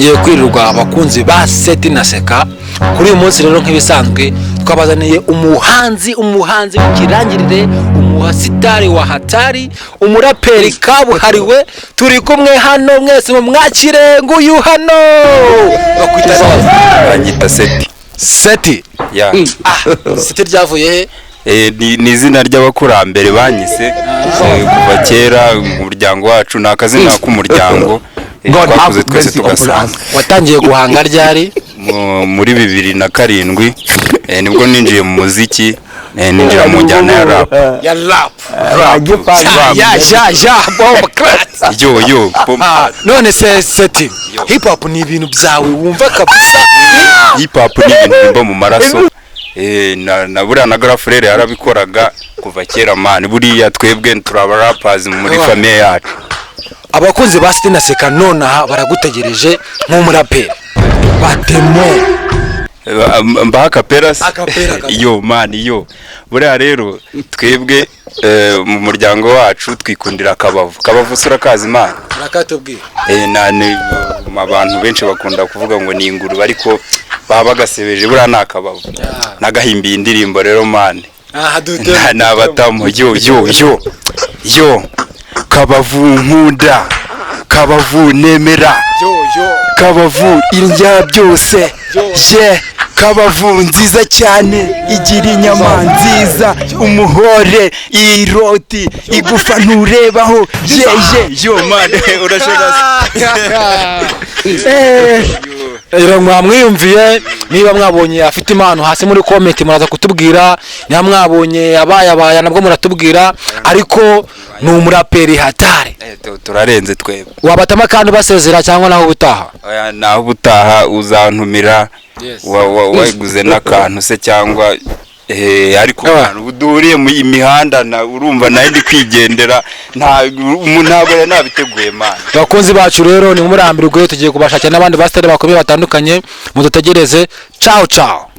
Mwongeye kwirirwa, abakunzi ba Seti na Seka. Kuri uyu munsi rero, nk'ibisanzwe, twabazaniye umuhanzi, umuhanzi w'ikirangirire, umuhasitari wa hatari, umuraperi kabuhariwe. Turi kumwe hano, mwese mumwakire. Nguyu hano, bakwita neza? Banyita Seti. Seti? Ya. Ah, Seti ryavuye he? Ni izina ry'abakurambere banyise kuva kera mu muryango wacu. Ni akazina k'umuryango twakuze twese tugasanga. Watangiye guhanga ryari? Muri 2007 nibwo ninjiye mu muziki, ninjira mu njyana ya rap. Ya rap? Rap. Ya ya ya, bomboclaat. Yo yo bom. Ah, none se Seti, hip hop ni ibintu byawe wumva kabisa? Hip hop ni ibintu bimba mu maraso. Na buriya na grand frère yarabikoraga kuva kera, man. Buriya twebwe turi aba rappers muri famille yacu. Abakunzi ba Seti na Seka nonaha baragutegereje nk'umuraperi batemo. Mbaha acapella se? Acapella, acapella. Yo man, yo, buriya rero twebwe mu muryango wacu twikundira akabavu. Kabavu se urakazi, man? Urakatubwira. Abantu benshi bakunda kuvuga ngo ni ingurube, ariko baba bagasebeje. Buriya ni akabavu. Nagahimbiye indirimbo rero, man. Aha dute. N'abatamu. Yo yo yo yo, kabavu nkunda, kabavu nemera, Yo yo. kabavu indya byose ye, kabavu nziza cyane, igira inyama nziza, umuhore, iroti, igufa nturebaho. Ye ye yo man, urashobora. Rero mwamwiyumviye. Niba mwabonye afite impano, hasi muri comment muraza kutubwira. Niba mwabonye abayabaya, nabwo muratubwira, ariko ni umuraperi hatari. Turarenze twebwe. Wabatama kandi basezera cyangwa naho ubutaha? Oya, naho ubutaha uzantumira. Wayiguze n'akantu se cyangwa ariko ahantu duhuriye mu imihanda na urumva nawe ndi kwigendera, nta ntabwo nari nabiteguye, man. Abakunzi bacu rero, ni murambirwe, tugiye kubashakira n'abandi basitari bakomeye batandukanye. Mudutegereze. Ciao ciao.